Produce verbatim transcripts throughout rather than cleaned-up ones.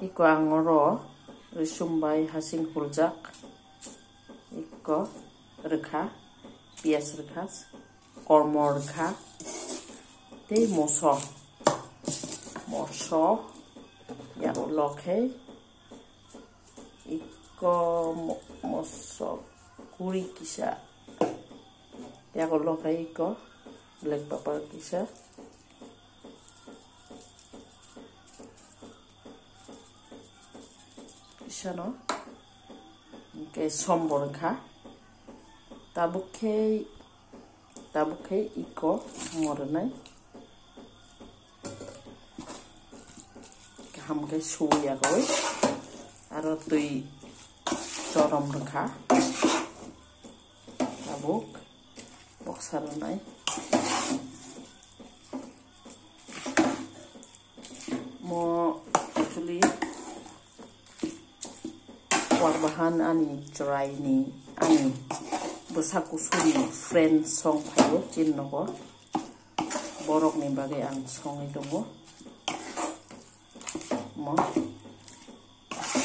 Iko ang oro rwsum bai hasing huljak. Iko rwkha, piyaj rwkha, kormo rwkha, tei moso. Moso, ya ulo khe iko mo-, moso kuri kisa. Ya ulo khe iko black pepper kisa. Isano hwnkhe sombor wngkha. Tabuk khe, tabuk khe iko morwnai. Kaham khe suwi yagwi. Aro twi chorom rwkha. Tabuk boksa rwnai. Mo actually, Warbahan ani chwraini, ani bwsa kusuni friend song phaio chini nogo. Borokni bagwi ang songwi tongo. Mo,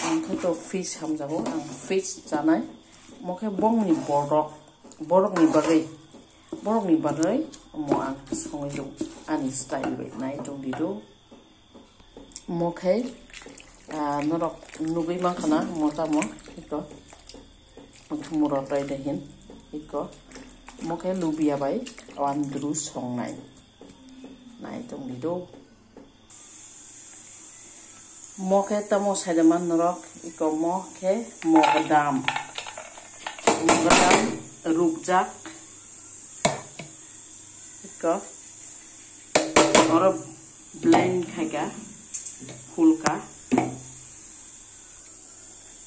ang khe to fish hamjago, ang fish chanai. Mo khe bongni borok, borokni bagwi, borokni bagwi mo ang songwi tongo. Ani style bai nai tongdi do. Mo khe, ah, norok nugwi mankha na, mo tamo, iko. Murok rai de hin, iko. Mo khe lubia bai wandru songnai. Nai tongdi do. Mo khe tamo saidaman norok, iko mo khe mogodam. Mogodam rukjak. Iko. Oro blend khaika, hulka.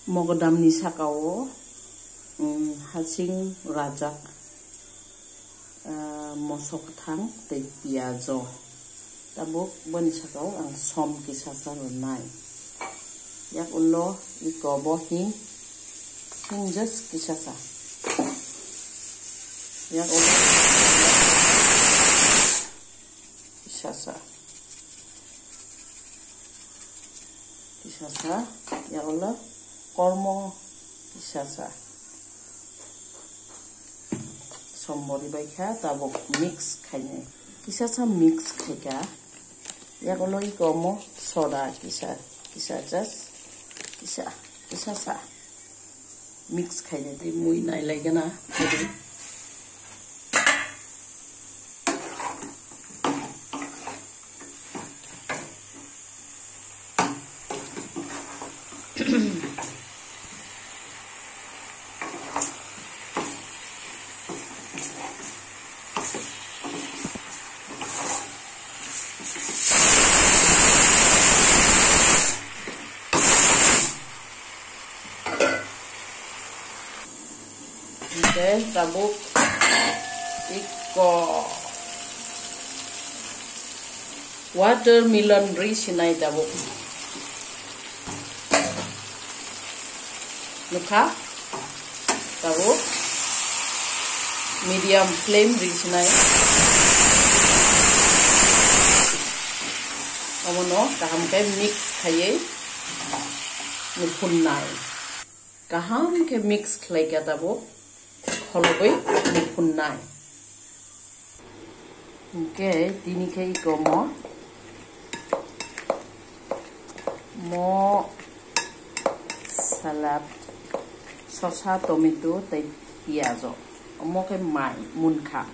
Mogodamni sakao, um, hasing rajak, ah, moso kwthang tei piyajo. Tabuk boni sakao ang som kisa sa rwnai. Yak ulo iko bo hing, hing just kisa sa. Yak ulo kisa sa. Kisa sa, yak ulo kormo kisa sa. Sombori bai kha, tabuk mix khainai. Kisa sa mix khaika, yak ulo iko mo soda kisa, kisa just, kisa, kisa sa. Mix khaina tei mui nailaigana. Hingke tabuk iko watermelon ri sinai tabuk. Nukha? Tabuk medium flame ri sinai. Omono kaham khe mix khaiwi nukhunai. Kaham khe mix khlai kha tabuk kholobwi nukhunai. Hingke tini khe iko mo, mo salad, sosa, tomato tei piyajo. Omo khe mai munkha.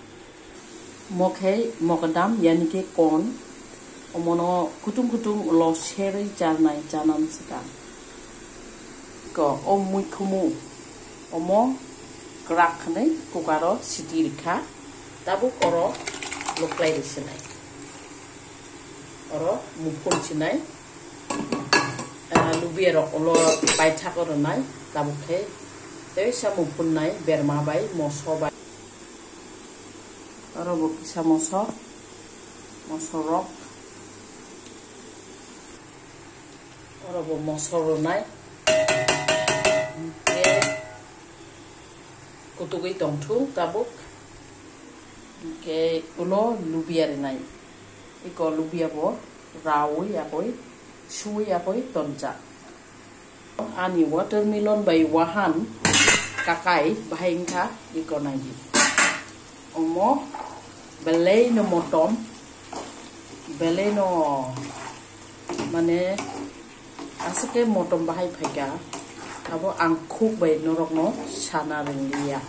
Mo khe mogodam, yani khe kon. Omono kutung kutung lo serwi charnai, chanam swkang. Ko, o muikhumu, omo kwrak hwnwi cooker-o siti rwkha, tabuk oro luklai rwsinai, oro muphun sinai, ah, lubiyarok ulo paithak rwnai, tabuk khe teisa muphun nai berma bai moso bai. Oro bo kisa moso, moso rok. Oro bo moso rwnai. Hingke kutugwi tongthung tabuk. Hingke ulo lubiya rwnai. Iko lubiya bo raui yagoi Sui apoi tonjak. Ani watermelon bai wahan kakai bahai wngkha iko naidi. Omo belai no motom, belai no mane aswk khe motom bahai phaikha. Abo ang khuk bai norokno sana rwngliya.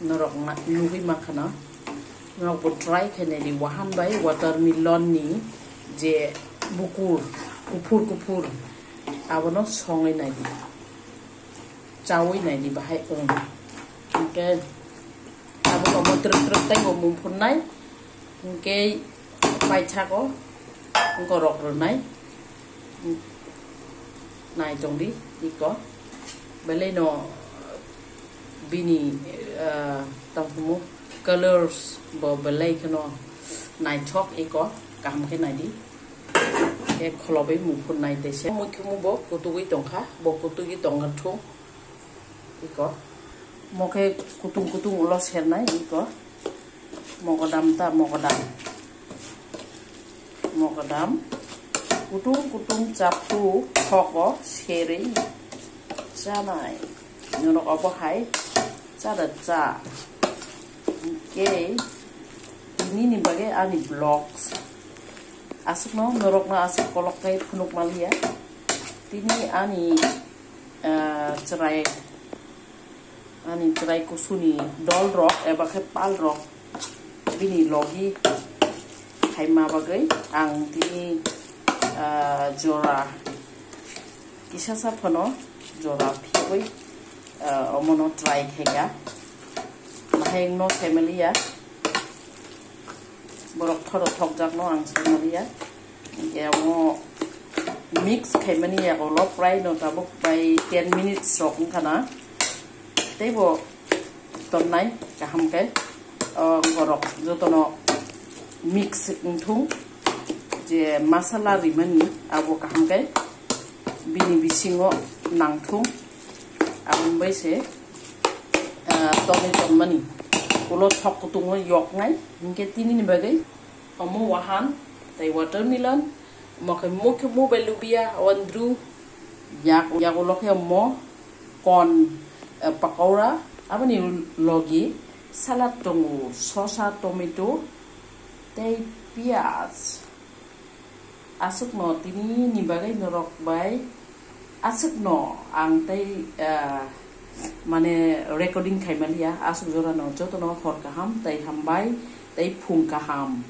Norok na-, nugwi mankha na. Norok bo try khainai di, wahan bai watermelon ni je bukur, kuphur kuphur, abono songwi nai di, chawi nai di bahai wng. Hwnkhe abo omo twrwk twrwk tei bo mungphurnai. Hwnkhe paithago wngkorok rwnai. Nai tongdi iko. Belai no bini, ah, tongthumung colors bo belai kheno naithok iko. Kaham khe naidi. Khe kholobwi muphur nai tese. Mui khumu bo kutugwi tongkha. Bo kutugwi tongkha thung. Iko. Mo khe kutung kutung ulo sernai iko. Mogodam ta mogodam. Mogodam. Kutung kutung chaptu thogo serwi chanai. Norok obo hai chada cha. Hwnkhe tini ni bagwi ani vlogs. Aswkno norokno aswk kolok kai phunuk maliya. Tini ani, ah, chwrai, ani chwrai kusuni dol rok eba khe pal rok bini logi khaima bagwi ang tini, ah, jora kisasa phano jora phiyogwi, ah, omono try khaikha. Bahai wngno family ya. Borok thoro thokjakno ang sai maliya. Hwnkhe amo mix khaimani yago lo prai no tabuk bai ten minutes rok wngkha na. Teibo tonnai kaham khe, o, borok jotono mix wngthung je masala rimani abo kaham khe bini bisingo nangthung. Aboni bai se, ah, tongwi tongmani. Ulo thok kutungo yoknai, hinkhe tini ni bagwi omo wahan tei watermelon, omo khe mokhe mobile lubia, wandru, yak, yak ulo khe omo corn, eh, pakora, aboni logi salad tongo, sosa, tomato, tei piyaj. Aswkno tini ni bagwi norok bai aswkno ang tei, ah, mane recording khaimaliya, aswk jorano jotono hor kaham tei hambai tei phung kaham.